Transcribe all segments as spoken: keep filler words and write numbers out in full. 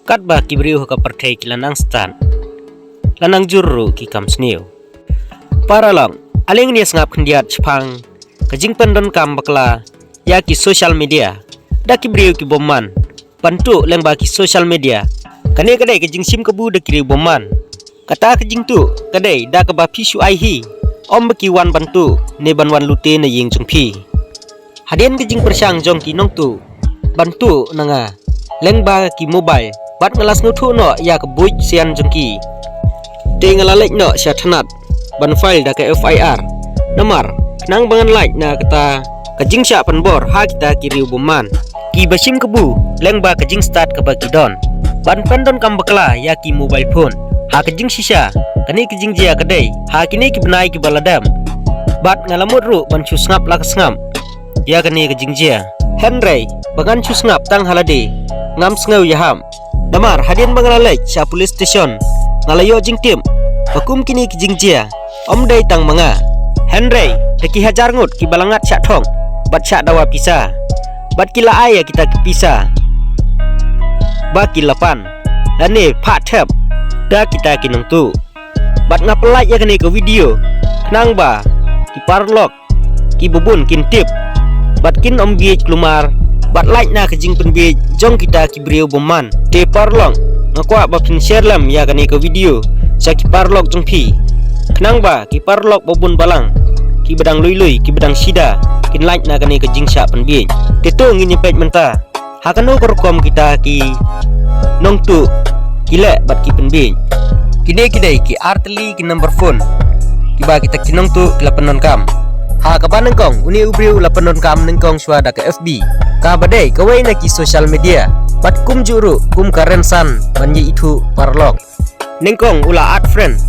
Katba ki briew ha ka pyrthei ki la nang stad, la nang jur ruh ki kam sniew. Paralok, ale ngin ïa sngap khyndiat shaphang ka jingpyndonkam bakla ïa ki social media da ki briew ki bymman, ban tuh lyngba ki social media. Kane ka dei ka jingshim kabu da ki briew bymman. Kata ka jingtuh ka dei da kaba phi shu ai hi, ym ba ki wan ban tuh ne ban wan lute na ïing jong phi. Hadien ka jingpyrshang jong ki nongtuh ban tuh na nga lyngba ki mobile, bad nga la sngewthuh noh ïa ka buit sian jong ki. Te nga la leit noh sha thanat ban file da ka F I R. Namar khnang ba ngan lait na kata ka jingshah pynbor ha kita ki briew bymman kiba shim kabu lyngba ka jingstad kaba ki don ban pyndonkam bakla ïa ki mobile phone. Ha ka jingshisha, kane ka jingjia ka dei ha kine ki bnai kiba la dep, bad nga la mut ruh ban shu sngap la ka sngap ïa kane ka jingjia. Hynrei ba ngan shu sngap tang ha lade, ngam sngew ïahap. Namar hadien ba nga la leit sha police station, nga la ïoh jingtip ba kum kine ki jingjia ym dei tang ma nga, hynrei da ki hajar ngut kiba la ngat shah thong bad shah dawa pisa, bad ki la ai ïa kita ki pisa ba ki la pan lane phah thep da kita ki nongtuh. Bad nga pynlait ïa kane ka video khnang ba ki paralok kiba bun kin tip bad kin ym bieit kulmar bad lait na ka jingpynbieit jong kita ki briew bymman. Te paralok, nga kwah ba phin share lem ïa kane ka video sha ki paralok jong phi, khnang ba ki paralok ba bun balang kiba dang lui lui, kiba dang shida, kin lait na kane ka jingshah pynbieit. Te to ngin ïa peit mynta ha kano ka rukom kita ki nongtuh ki leh bad ki pynbieit. Kine ki dei ki artylli ki number phone kiba kita ki nongtuh ki la pyndonkam. Ha kaba nyngkong, une u briew u la pyndonkam nyngkong shuwa da ka F B, kaba dei kawei na ki social media, bad kumjuh ruh kum ka rynsan ban ïa ithuh paralok. Nyngkong u la add friend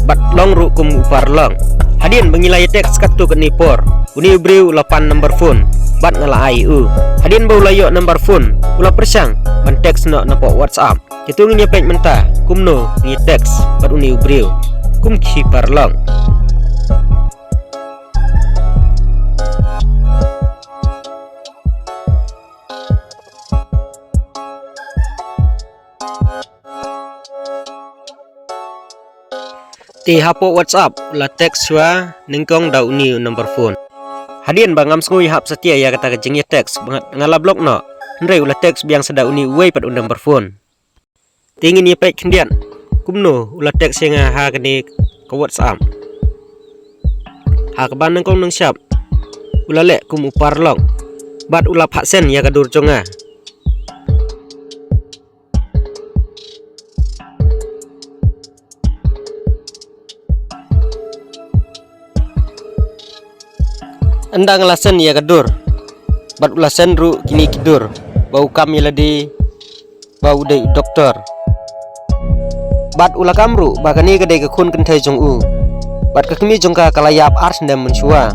bad long ruh kum u paralok. Hadien ba ngi la ïa text katto katne por, une u briew u la pan number phone bad nga la ai u. Hadien ba u la ïoh number phone, u la pyrshang ban text noh napoh WhatsApp. Te to ngin ïa peit mynta kumno ngi text bad une u briew kum ki paralok. Te hapoh WhatsApp u la text shuwa nyngkong da une u number phone. Hadien ba ngam sngew ïahap satia ïa kata ka jingïa text, ba nga, nga la block noh. Hynrei u la text biang sa da une uwei pat u number phone. Te ngin ïa peit khyndiat kumno u la text ïa nga ha kane ka WhatsApp. Ha kaba nyngkong nyngshap u la leh kum u paralok bad u la phah send ïa ka dur jong nga. Ynda nga la send ïa ka dur bad u la send ruh kine ki dur ba u kam ïa lade ba u dei u doktor. Bad u la kam ruh ba kane ka dei ka khun kynthei jong u. Bad ka kmie jong ka ka la ïap ar snem mynshuwa.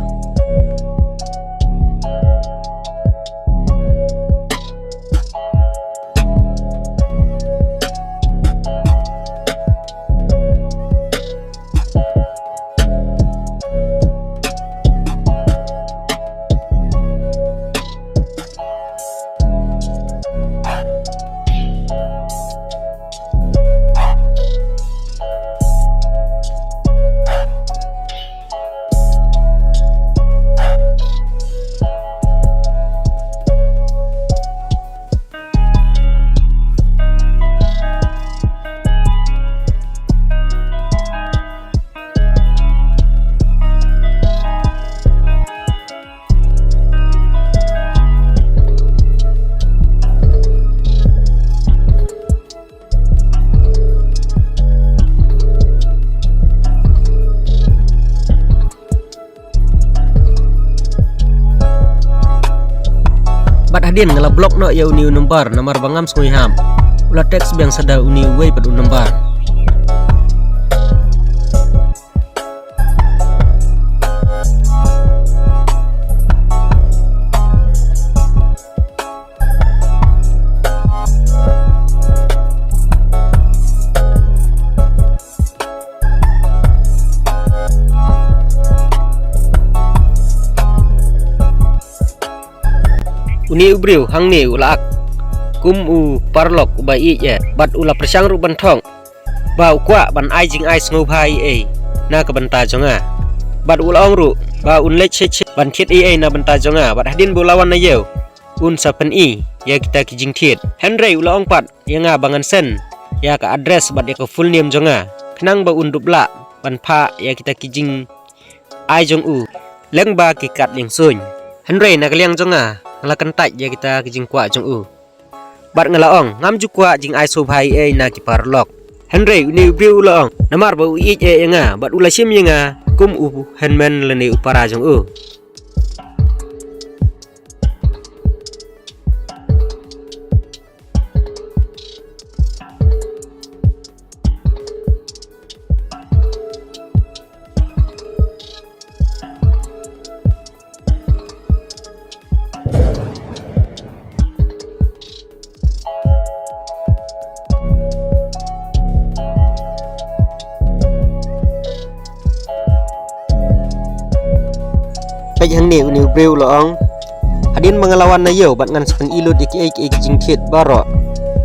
Bad hadien nga la block noh ïa une u number namar ba ngam sngew ïahap. U la text biang sa da une uwei pat u number. Une u briew hangne u la ak kum u paralok uba ïeit eh, bad u la pyrshang ruh ban thok ba u kwah ban ai jingai sngewbha ei ei na ka bynta jong nga. Bad u la ong ruh ba un leit shet shet ban thied ei ei na bynta jong nga, bad hadien ba u la wan na ïew un sa pyni ïa kita ki jingthied. Hynrei u la ong pat ïa nga ba ngan send ïa ka address bad ïa ka full name jong nga, khnang ba un dup lah ban phah ïa kita ki jingai jong u lyngba ki kad liang suiñ. Hynrei na ka liang jong nga, nga la kyntait ïa kita ki jingkwah jong u. Bad nga la ong, ngam ju kwah jingai sngewbha ei ei na ki paralok. Hynrei une u briew u la ong, namar ba u ïeit eh ïa nga, bad u la shim ïa nga kum u hynmen lane u para jong u. Peit hangne, une u briew u la ong, hadien ba nga la wan na ïew bad ngan sa pyni lut ïa kiei kiei ki jingthied baroh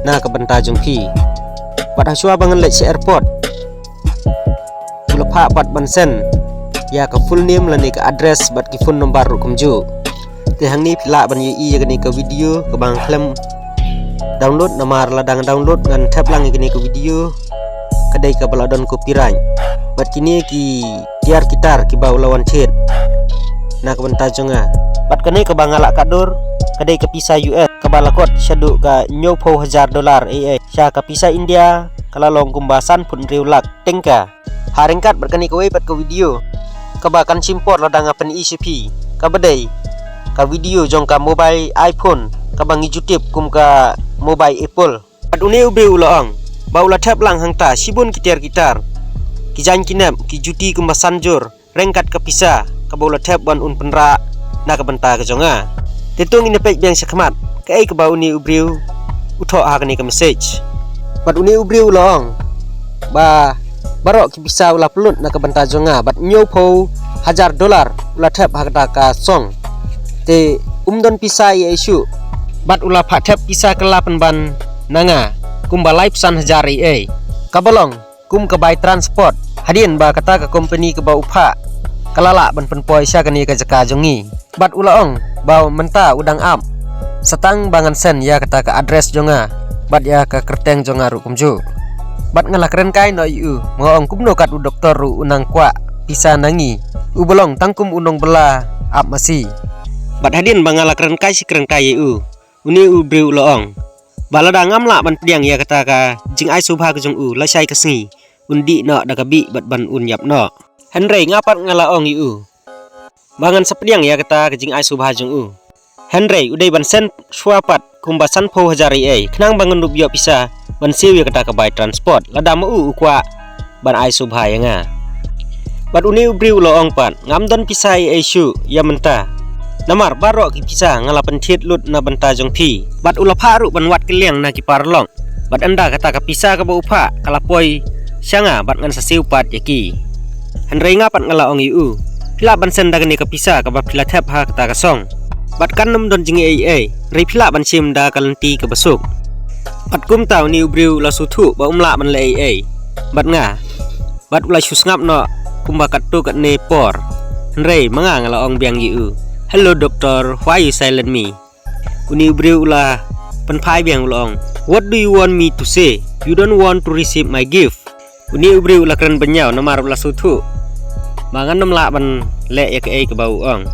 na ka bynta jong phi. Bad hashwa ba ngan leit sha airport, u la phah pat ban send ïa ka full name lane ka address bad ki phone number ruh kumjuh. Te hangne phi lah ban ïohi ïa kane ka video kaba nga khlem download, namar lada nga download ngan thep lang ïa kane ka video, ka dei kaba la don copyright. Bad kine ki tiar ki tar kiba u la wan thied na ka bynta jong nga. Bad kane kaba nga la kah dur, ka dei ka pisa U S kaba la kot shaduh ka hynñiewphew hajar dollar ei ei. Sha ka pisa India ka la long kumba sanphew hynriew lak tyngka. Ha ryngkat bad kane kawei pat ka video kaba kan shim por lada nga pyni sha phi, kaba dei ka video jong ka mobile iPhone kaba ngi ju tip kum ka mobile Apple. Bad une u briew u la ong ba u la thep lang hangta shibun ki tiar ki tar, ki jaiñ ki nep, ki juti kumba san jur, ryngkat ka pisa kaba u la thep ban un pynrah na ka bynta ka jong nga. Te to ngin ïa peit biang shakhmat kaei kaba une u briew u thoh ha kane ka message. Bad une u briew u la ong ba baroh ki pisa u la pynlut na ka bynta jong nga, bad hynñiewphew hajar dollar u la thep ha kata ka song. Te um don pisa ei ei shuh, bad u la phah thep pisa kylla pynban na nga kumba laiphew san hajar ei ei, kaba long kum ka bai transport, hadien ba kata ka company kaba u phah ka la lah ban pynpoi sha kane ka jaka jong ngi. Bad u la ong ba mynta u dang ap sa tang ba ngan send ïa kata ka address jong nga bad ïa ka kyrteng jong nga ruh kumjuh. Bad nga la kren kai noh ïa u, nga ong kumno kat u doktor ruh u nang kwah pisa na ngi, u ba long tang kum u nongbylla ap masi. Bad hadien ba nga la kren kai shi kren kai ïa u, une u briew u la ong ba lada ngam lah ban pdiang ïa kata ka jingai sngewbha ka jong u lashai ka sngi, un dih noh da ka bih bad ban un ïap noh. Hynrei nga pat nga la ong ïa u ba ngan sa pdiang ïa kata ka jingai sngewbha jong u. Hynrei u dei ban send shuwa pat kumba sanphew hajar ei ei, khnang ba ngan dup ïoh pisa ban siew ïa kata ka bai transport, lada ma u u kwah ban ai sngewbha ïa nga. Bad une u briew u la ong pat, ngam don pisa ei ei shuh ïa mynta, namar baroh ki pisa nga la pynthied lut na bynta jong phi. Bad u la phah ruh ban wad kylliang na ki paralok, bad ynda kata ka pisa kaba u phah ka la poi sha nga bad ngan sa siew pat ïa ki. Hynrei nga pat nga la ong ïa u, phi lah ban send da kane ka pisa kaba phi la thep ha kata ka song, bad kan ym don jingeh ei ei, hynrei phi lah ban shim da ka lynti kaba suk. Bad kumta une u briew u la sngewthuh ba um lah ban leh ei ei bad nga. Bad u la shu sngap noh kumba katto katne por. Hynrei ma nga nga la ong biang ïa u, "Hello doctor, why you silent me?" Une u briew u la pynphai biang u la ong, "What do you want me to say? You don't want to receive my gift?" Une u briew u la kren bynñiaw namar u la sngewthuh ba ngan ym lah ban leh ïa kaei kaba u ong.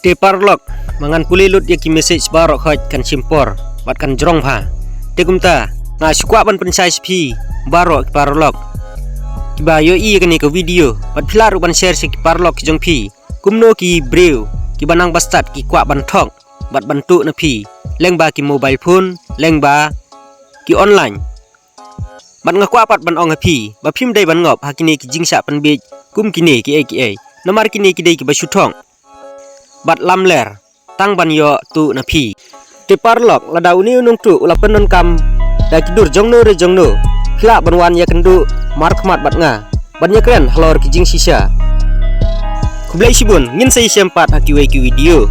Te paralok, ma ngan pule lut ïa ki message baroh khoit kan shim por bad kan jrong bha. Te kumta nga shu kwah ban pynshai sha phi baroh ki paralok kiba ïohi ïa kane ka video, bad phi lah ruh ban share sha ki paralok ki jong phi, kumno ki briew kiba nang ba stad ki kwah ban thok bad ban tuh na phi lyngba ki mobile phone, lyngba ki online. Bad nga kwah pat ban ong ha phi ba phim dei ban ngop ha kine ki jingshah pynbiej kum kine kiei kiei, namar kine ki dei kiba shu thok bad lamler tang ban ïoh tuh na phi. Te paralok, lada une u nongtuh u la pyndonkam da ki dur jongno re jongno, phi lah ban wan ïakynduh markhmat bad nga ban ïakren halor ki jingshisha. Khublei shibun, ngin sa ïashem pat ha kiwei ki video.